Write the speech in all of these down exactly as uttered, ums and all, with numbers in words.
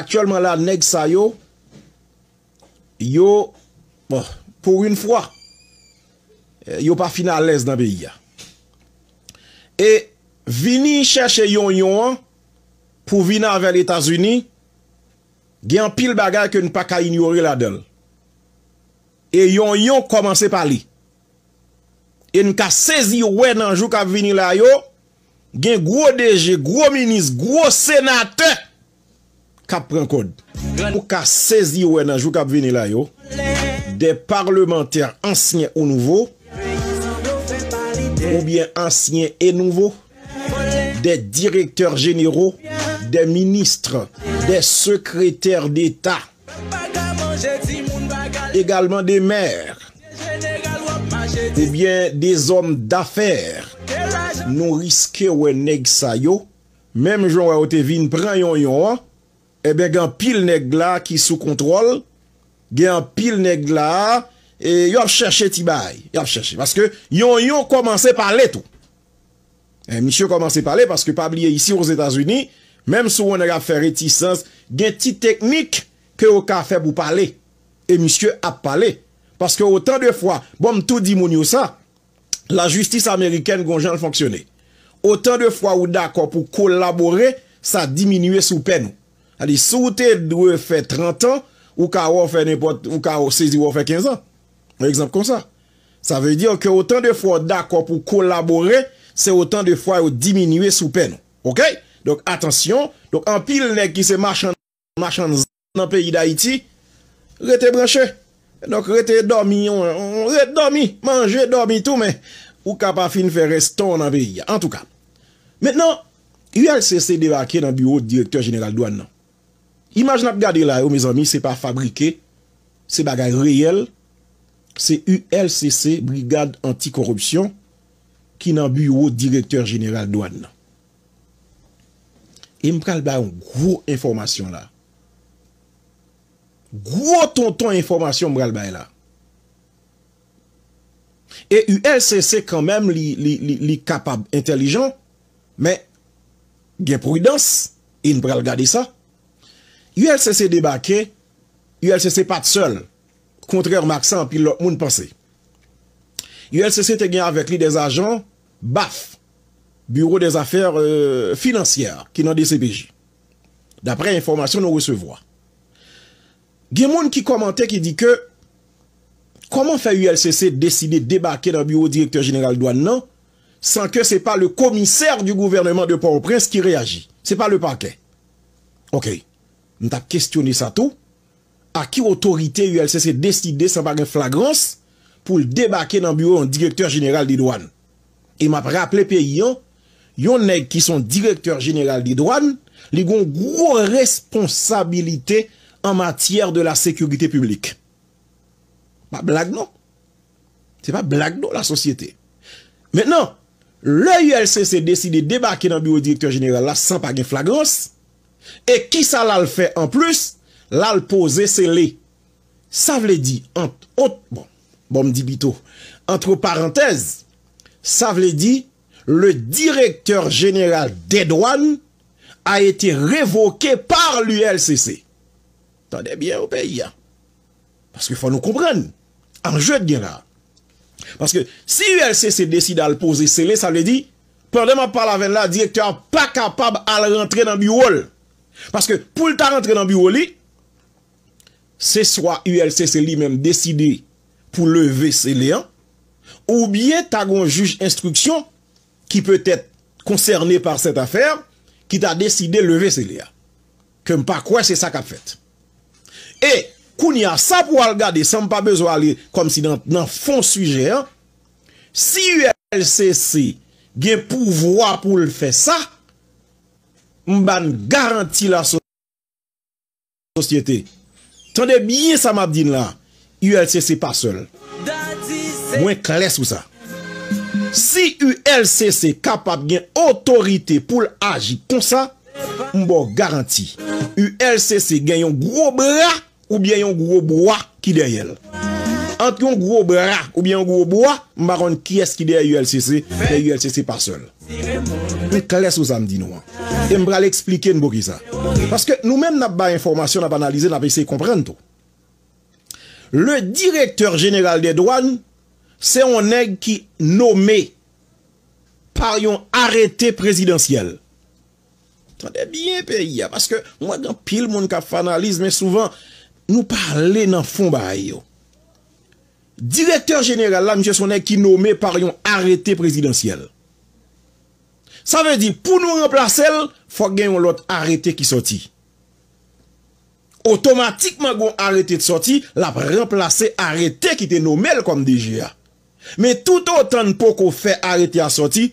aktyèlman la, nèg sa yo, yo, bon, pour une fois, eh, yo pa fin alèz nan peyi a. E vini chèche yonyon an pou vin avè l Etazini, gen anpil bagay ke n pa ka inyore ladan l. E yonyon kòmanse pale. E n ka sezi wè nan jou k ap vini la yo, gen gwo D G, gwo minis, gwo senatè k ap pran kòd. Ou ka sezi wè nan jou k ap vini la yo, des parlementaires anciens ou nouveaux, oubyen ansyen e nouvo, des directeurs généraux, des ministres, des secrétaires d'État, également des maires, oubyen des hommes d'affaires. Nou riske wè nèg sa yo, menm jan w wè yo te vin pran yonyon an, enben, gen anpil nèg la ki sou kontwòl, gen anpil nèg la, e y ap chèche ti bagay, y ap chèche. Paske yonyon kòmanse pale tou. E misye kòmanse pale, paske pa bliye, isi Ozetazini, menm si yon nèg ap fè retisans, gen ti teknik ke yo ka fè pou pale. E misye ap pale. Paske otan de fwa, bon, m tou di moun yo sa, lajistis amerikèn gon jan l fonksyone. Otan de fwa ou dakò pou kolabore, sa diminye sou pèn ou. Sadi, si w te dwe fè trant an, ou ka wè w fè nenpòt, ou ka sezi wè w fè kenz an. Yon egzanp konsa. Sa vle di ke otan de fwa w dakò pou kolabore, se otan de fwa yo diminye sou pèn ou. Oke? Donk, atansyon. Donk, anpil nèg ki se machann, machann zam nan peyi Dayiti, rete branche. Donk, rete dòmi, on, on, rete dòmi, manje, dòmi tou, men ou ka pa fin fè rès tan w nan peyi a. Antouka, mentnan, U L C C debake nan biwo direktè jeneral dwàn nan. Imaj n ap gade la yo, mezanmi, se pa fabrike, se bagay reyèl, se U L C C, Brigad Anti Koripsyon, ki nan biwo direktè jeneral dwàn nan. E m pral bay yon gwo enfòmasyon la. Gwo tonton enfòmasyon m pral bay la. E U L C C kanmenm li, li, li, li kapab entèlijan, men gen pridans, e n pral gade sa. U L C C debake, U L C C pa t sèl, kontrèman ak sa anpil lòt moun panse. U L C C te gen avèk li dè ajan baf, Bureau des Affaires, euh, Financières, ki nan D C P J. Daprè enfòmasyon nou resevwa. Gen moun ki kòmante ki di ke, kòman fè U L C C deside debake nan biwo direktè jeneral dwàn nan, san ke se pa le commissaire du gouvernement de Port-au-Prince ki reyaji? Se pa le pakè. Oke. M t ap kesyone sa tou. A ki otorite U L C C deside san pa gen flagrans pou l debake nan biwo yon direktè jeneral de dwàn? E m ap raple peyi an, yon nèg ki se yon direktè jeneral de dwàn, li gen yon gwo responsabilite an matyè de la sekirite piblik. Pa blag non. Se pa blag non, lasosyete. Mentnan, lè U L C C deside debake nan biwo direktè jeneral la san pa gen flagrans, e kisa l al fè anplis? L al poze sele. Sa vle di, ant ot, bon, bon, m di pito, entre parenthèses, sa vle di, le directeur général des douanes a été révoqué par l'U L C C. Tande byen, o peyi a. Paske fò nou konprann anje k gen la. Paske si U L C C deside al poze sele, sa vle di, pandan m ap pale avè n la, direktè a pa kapab al rantre nan biwo l. Paske pou l ta rantre nan biwo li, se swa U L C C li menm deside pou leve sele an, oubyen ta gon jij enstriksyon ki petèt konsène pa sèt afè, ki ta deside leve sele a. Ke m pa kwè se sa k ap fèt. E, kounye a, sa pou w al gade, san m pa bezwen ale kòmsi nan, nan fon sijè an, si U L C C gen pouvwa pou l fè sa, m ba n garanti la sosyete. Tande byen sa m ap di n la, U L C C pa sèl. Mwen klè sou sa. Si U L C C kapab gen otorite pou l aji konsa, m ba w garanti, U L C C gen yon gwo bra oubyen yon gwo bwa ki dèyè l. Ant yon gwo bra oubyen yon gwo bwa, m pa konn kiyès ki dèyè U L C C, men U L C C pa sèl. M klè sou sa m di nou an. E m pral eksplike n poukisa. Paske nou menm n ap bay enfòmasyon, n ap analize, n ap eseye konprann tou. Le directeur général des douanes, se yon nèg ki nome pa yon arete prezidansyèl. Tande byen peyi a, paske m wè gen anpil moun k ap fè analiz, men souvan, nou pa ale nan fon bagay yo. Direktè jeneral la, misye se yon nèg ki nome pa yon arete prezidansyèl. Sa vle di, pou nou ranplase l, fòk gen yon lòt arete ki sòti. Otomatikman, gen yon arete ki sòti, l ap ranplase arete ki te nome l kòm D G a. Men toutotan n poko fè arete a sòti,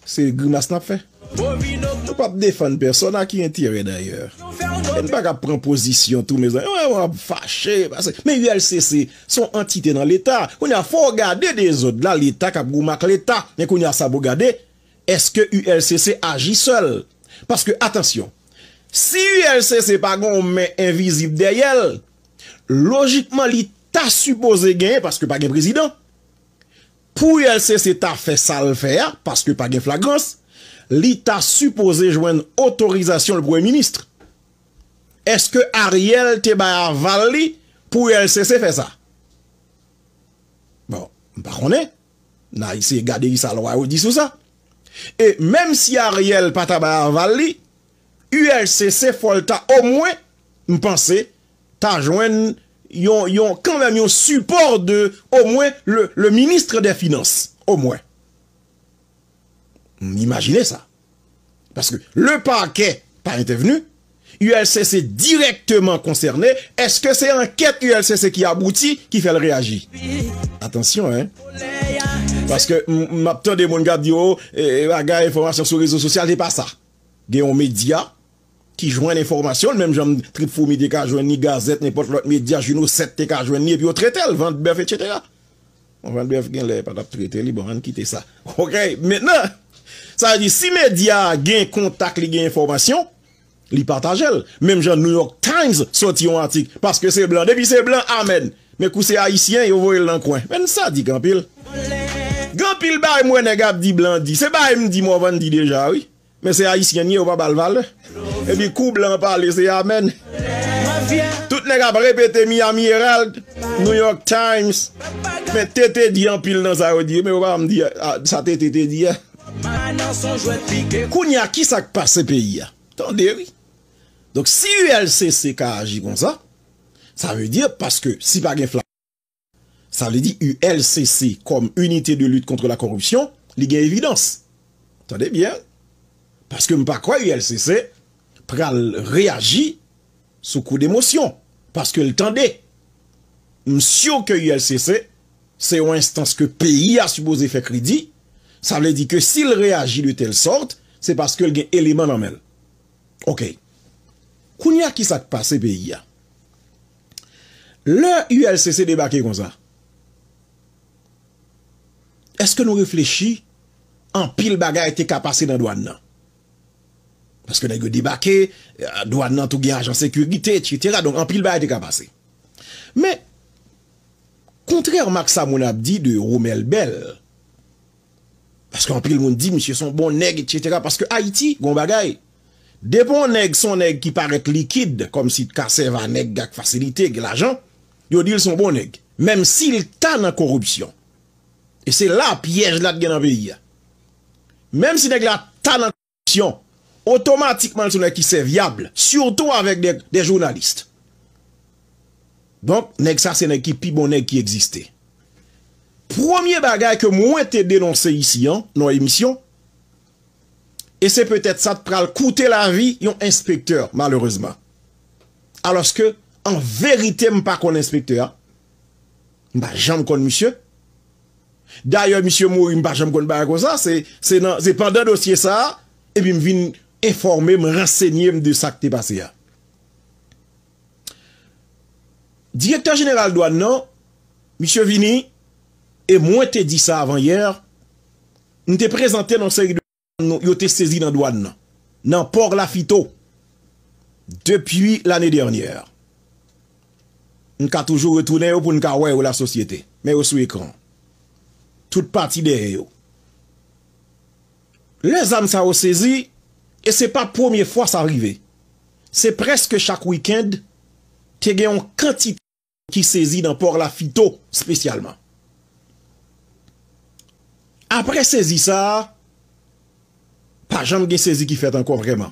se grimas n ap fè. Nou p ap defann pèsòn, a ki enterè dayè? E n pa ka pran pozisyon tou, mezanmi. Wè, w ap fache, pase. Men U L C C, se yon antite nan Leta. Kounye a, fò w gade dezòd la, Leta k ap goumen ak Leta. Men kounye a, sa pou gade, èske U L C C aji sèl? Paske, atansyon, si U L C C pa gen yon men envizib dèyè l, lojikman, li ta sipoze genyen, paske pa gen prezidan. Pou U L C C ta fè sa l fè a, paske pa gen flagrans, li ta sipoze jwenn otorizasyon le premye minis. Èske Ariel te bay aval li pou U L C C fè sa? Bon, m pa konnen. N a eseye gade kisa lwa yo di sou sa. E menm si Ariel pa ta bay aval li, U L C C fò l ta omwen, m panse, ta jwenn yon, yon, kanmenm yon sipò de, omwen, le, le ministre des Finances, omwen. M imajine sa. Paske le pakè pa entèvni, U L C C dirèkteman konsène. Èske se ankèt U L C C ki abouti, ki fè l reyaji? Atansyon, en. Paske m, m ap tande moun k ap di, o, e, e, bagay enfòmasyon sou rezo sosyal, se pa sa. Gen yon medya ki jwenn enfòmasyon l, menm jan Trip Foumi te ka jwenn li, Gazèt, nenpòt lòt medya, Juno sèt te ka jwenn li, epi yo trete l, vant bèf, etsetera. Bon, vant bèf gen lè pa t ap trete li, bon, ann kite sa. Oke, mentnan, sa vle di, si medya a gen kontak, li gen enfòmasyon, li pataje l. Menm jan New York Times soti yon atik, paske se blan. Depi se blan, amèn. Men kou se ayisyen, yo voye l nan kwen. Men n sadik anpil. Gen anpil bagay m wè nèg ap di blan di. Se bagay m di Morvan di deja, wi. Men se ayisyen n ye, yo pa ba l valè. Epi kou blan pale, se amèn. Tout nèg ap repete Miami Herald, New York Times. Men T T di anpil nan sa yo di, men yo pa janm di, a, sa T T te di a. Kounye a, kisa k pase peyi a? Tande, wi. Donk, si U L C C ka aji konsa, sa vle di, paske si pa gen fla-, sa vle di U L C C kòm Unité de lutte contre la corruption, li gen evidans. Tande byen. Paske m pa kwè U L C C pral reyaji sou kou demosyon. Paske l tande. M si ke U L C C se yon enstans ke peyi a sipoze fè kredi. Sa vle di ke si l reyaji de tèl sòt, se paske l gen eleman nan men l. Oke. Kounye a, kisa k pase peyi a? Lè U L C C debake konsa, èske nou reflechi anpil bagay te ka pase nan dwàn nan? Paske nèg yo debake, eh, dwàn nan tou gen ajan sekirite, etsetera. Donk, anpil bagay te ka pase. Men, kontrèman ak sa moun ap di de Romel Bell, paske anpil moun di misye se yon bon nèg, etsetera. Paske Ayiti, gon bagay. Depi yon nèg se yon nèg ki parèt likid, kòmsi l ka sèvi a nèg ak fasilite, gen lajan, yo di l se yon bon nèg. Menm si l ta nan koripsyon. E se la pyèj la t gen nan peyi a. Menm si nèg la ta nan koripsyon, otomatikman l se yon nèg ki sèvyab, sitou avèk de, de jounalis. Donk, nèg sa se nèg ki pi bon nèg ki egziste. Premye bagay ke mwen te denonse isi an, nan emisyon, e se petèt sa t pral koute lavi yon enspektè, malerezman. Alòske, an verite, m pa konn enspektè a. M pa janm konn misye. Dayè, misye mouri, m pa janm konn bagay konsa. Se, se nan, se pandan dosye sa a, epi m vin enfòme, m ransenye m de sa k te pase a. Direktè jeneral dwàn nan, misye vini, e mwen te di sa avan yè, m te prezante nan seri de nou, yo te sezi nan dwàn nan, nan pò Lafito, depi lane dènyè. N ka toujou retounen yo pou n ka wè yo, lasosyete. Men yo sou ekran. Tout pati dèyè yo. Lè zam sa yo sezi, e se pa premye fwa sa rive. Se prèske chak wikenn, te gen yon kantite ki sezi nan pò Lafito espesyalman. Apre sezi sa a, pa janm gen sezi ki fèt ankò vrèman.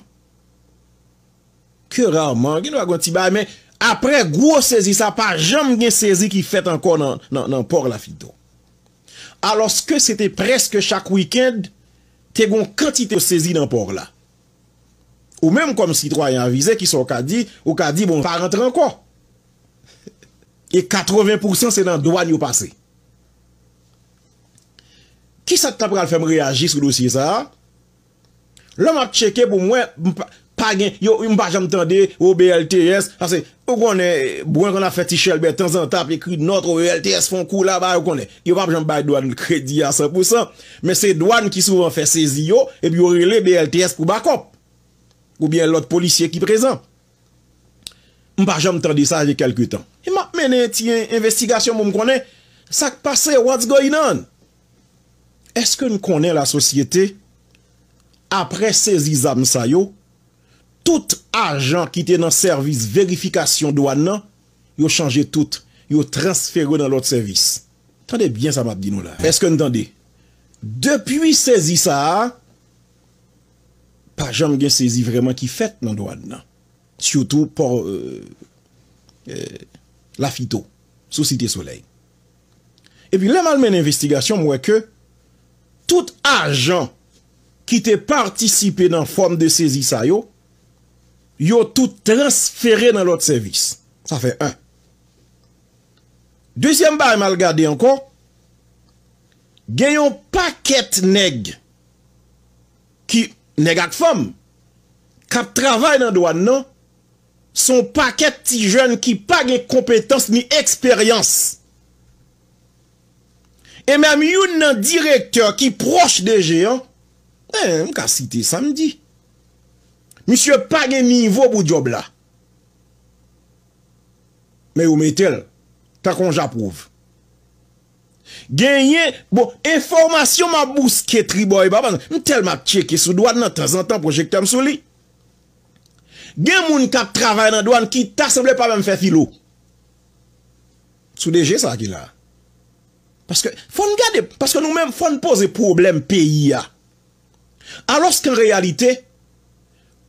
Ke raman, gen dwa gen ti bagay, men apre gwo sezi sa, pa janm gen sezi ki fèt ankò nan, nan, nan pò Lafito. Alòske se te prèske chak wikenn, te gen yon kantite sezi nan pò la. Ou menm kòm sitwayen avize, kisa w ka di? Ou ka di, bon, pa rantre ankò. E katreven pousan se nan dwàn yo pase. Kisa k ta pral fè m reyaji sou dosye sa a? Lè m ap tcheke pou m wè, m pa, pa gen, yo, m pa janm tande, o B L T S, paske, ou konnen, Bwen konn ap fè ti chèlbè tanzantan, ap ekri nòt, o B L T S fè yon kou la, ba, ou konnen. Yo p ap janm bay dwàn kredi a san pousan, men se dwàn ki souvan fè sezi yo, epi yo rele B L T S pou bakòp. Oubyen lòt polisye ki prezan. M pa janm tande sa gen kèlke tan. E m ap mennen ti en-, envestigasyon pou m konnen sa k pase, what's going on? Èske n konnen lasosyete, apre sezi zam sa yo, tout ajan ki te nan sèvis verifikasyon dwàn nan, yo chanje tout, yo transfere yo nan lòt sèvis? Tande byen sa m ap di nou la. Èske n tande? Depi sezi sa a, pa janm gen sezi vrèman ki fèt nan dwàn nan. Sitou pò, euh, euh, Lafito, sou Site Solèy. Epi lè m al mennen envestigasyon, m wè ke tout ajan ki te patisipe nan fòm de sezi sa yo, yo tout transfere nan lòt sèvis. Sa fè en. Dezyèm bagay m al gade ankò, gen yon pakèt nèg ki, nèg ak fanm, k ap travay nan dwàn nan, se yon pakèt ti jèn ki pa gen konpetans ni eksperyans. E menm youn nan direktè ki pwòch D G an, eh, m ka site sa m di. Misye pa gen nivo pou djòb la. Men yo mete l, tankou yon japwouv. Genyen, bon, enfòmasyon m ap bouske tribò e papa, m tèlman ap tcheke sou dwàn nan, tanzantan, pwojektè m sou li. Gen moun k ap travay nan dwàn ki ta sanble pa menm fè filo. Sou D G sa ki la. Paske, fò n gade, paske nou menm, fò n poze pwoblèm peyi a. Alòske an reyalite,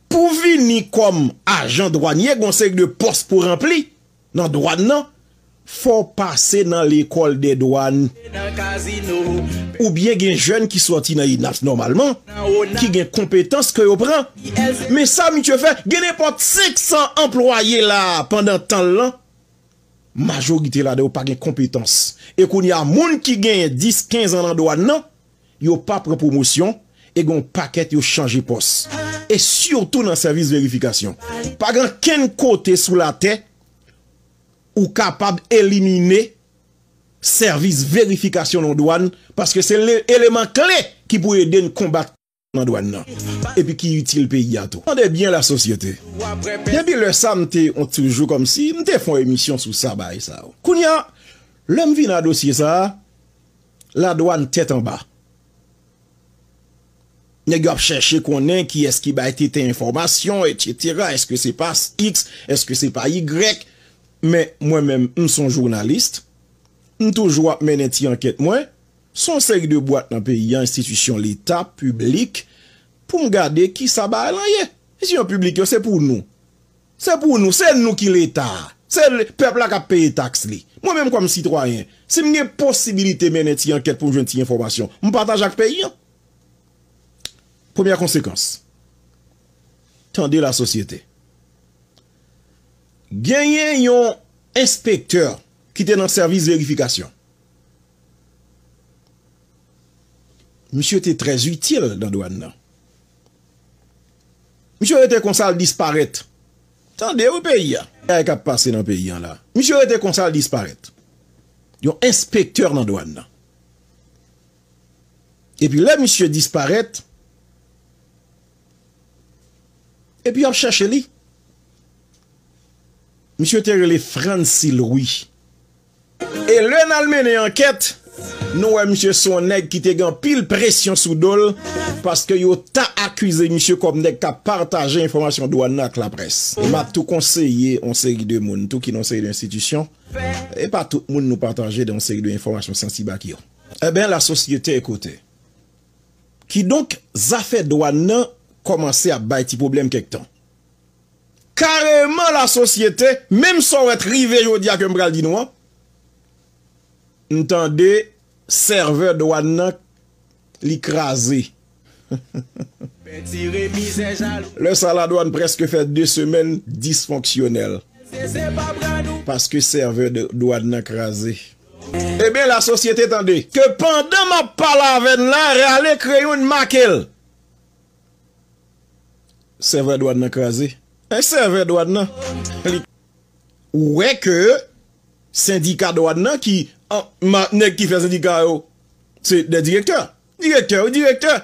pou vini kòm ajan dwanye, gen yon seri de pòs pou ranpli nan dwàn nan, fò w pase nan lekòl dè dwàn. Oubyen gen jèn ki sòti nan ENAPS nòmalman, ki gen konpetans ke yo pran. Men sa misye fè, gen nenpòt senk san anplwaye la pandan tan l lan, majorite ladan yo pa gen konpetans. E kounye a, moun ki genyen dis, kenz an nan dwàn nan, yo pa pran pwomosyon, e gen yon pakèt yo chanje pòs. E sitou nan sèvis verifikasyon. Pa gen kenn kote sou latè ou kapab elimine sèvis verifikasyon nan dwàn, paske se le-, eleman kle ki pou ede n konbat nan dwàn nan, epi ki itil peyi a tou. Tande byen, lasosyete. Depi lè sa, m te, on toujou kòmsi, m te fè yon emisyon sou sa, bagay sa yo. Kounye a, lè m vin a dosye sa a, ladwàn tèt anba. Nèg yo ap chèche konnen kiyès ki bay tenten enfòmasyon, etsetera. Èske se pa X? Èske se pa Y? Men mwen menm, m se yon jounalis. M toujou ap mennen ti ankèt mwen. Se yon seri de bwat nan peyi a, enstitisyon leta, piblik, pou m gade kisa bagay lan ye. Enstitisyon piblik yo, se pou nou. Se pou nou, se nou ki leta a. Se l-, pèp la k ap peye taks li. Mwen menm kòm sitwayen, si m gen posibilite mennen ti ankèt pou m jwenn ti enfòmasyon, m pataje ak peyi a. Premyè konsekans. Tande lasosyete. Genyen yon enspektè ki te nan sèvis verifikasyon. Misye te trè itil nan dwàn nan. Misye rete konsa, l disparèt. Tande wi peyi a. Bagay k ap pase nan peyi a la. Misye rete konsa, l disparèt. Yon enspektè nan dwàn nan. Epi lè misye disparèt, epi y ap chèche li. Misye te rele Francy Louis. E lè n al mennen ankèt, Nou wè misye se yon nèg ki te gen anpil presyon sou do l, paske yo ta akize misye kòm nèg k ap pataje enfòmasyon dwàn nan ak laprès. E m ap tou konseye yon seri de moun tou ki nan yon seri de enstitisyon, e pa tout moun nou pataje de yon seri de enfòmasyon sansib ak yo. Ebyen, la société écoute. Kidonk, zafè dwàn nan kòmanse ap bay ti pwoblèm kèk tan. Kareman, la société, menm sa w wè t rive jodi a ke m pral di nou an, m tande sèvè dwàn nan, li kraze. Lè sa, ladwàn prèske fè de semèn disfonksyonèl. Paske sèvè de dwàn nan kraze. Ebyen, la société, tande, ke pandan m ap pale avè n la, rale kreyon n make l. Sèvè dwàn nan kraze. E sèvè dwàn nan, li, ou wè ke sendika dwàn nan ki, an, ma, nèg ki fè sendika yo, se de direktè. Direktè, wi, direktè.